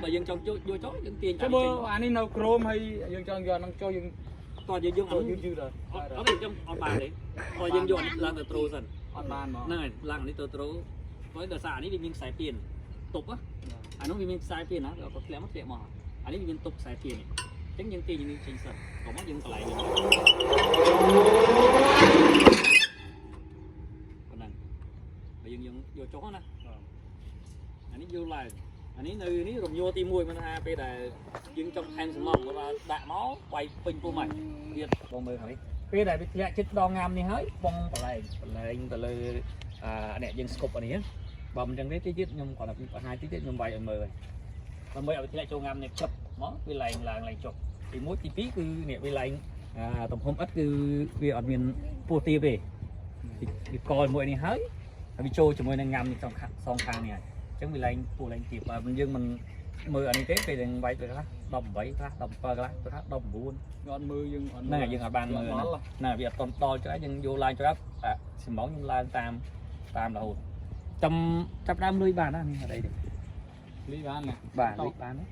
បើយើងចង់យកយកចូលយើងទាញ ចាំមើលអានេះនៅក្រោមហើយយើងចង់យកអាហ្នឹងចូលយើង តោះយើងយកអា ចូល នោះ យឺតយឺតដល់ អត់អត់ទេខ្ញុំអត់បានទេតោះយើងយកអានេះឡើងទៅត្រូសិន អត់បានហ្មង ហ្នឹងហើយឡើងអានេះទៅត្រូព្រោះដោយសារអានេះវាមានខ្សែពៀនទប់អានោះវាមានខ្សែពៀនណាក៏ធ្លាក់មកធ្លាក់មកអានេះវាមានទប់ខ្សែពៀននេះអញ្ចឹងយើងទាញនេះចេញសិនកុំមកយើងកន្លែងនេះប៉ុណ្ណឹងបើយើងយើងយកចុះណាអានេះយកឡើងអានេះនៅនេះរំញ័រទី1មិនថាពេលដែលយើងចង់ថែមសំណងគាត់ថាដាក់មកវាយពេញពុំហើយទៀតបងមើលហើយពេលដែលវាធ្លាក់ចិត្តដល់ងាមនេះហើយបងបលែងបលែងទៅលើអានេះយើងស្គប់អានេះបើមិនចឹងទេទៀតខ្ញុំគាត់ថាបង្ហាញតិចទៀតខ្ញុំវាយឲ្យមើលហើយដើម្បីឲ្យវាធ្លាក់ចូលងាមនេះព្រឹបមកវាឡើងឡើងឡើងចុះទី1ទី2គឺនេះវាឡើងអាទំហំឥដ្ឋគឺវាអត់មានពោះទាបទេវាកជាមួយនេះហើយហើយវាចូលជាមួយនឹងងាមនេះសងខាងសងខាងនេះហើយអញ្ចឹងវាឡើងពោះឡើងទាបបើមិនយើងមិនមើលអានេះទេពេលដែលវាយទៅខ្លះ18ខ្លះ17ខ្លះខ្លះ19 យើងអត់មើលយើងអត់ ហ្នឹងហើយយើងអត់បានមើល ដល់ ណាវាអត់តន់ដល់ច្រើនយើងយកឡើងច្រាប់អាសំងខ្ញុំឡើងតាមតាមរហូតចាំចាប់ដើមលុយបានណានេះអត់អីទេ លីបានណា បាទលុយបានណា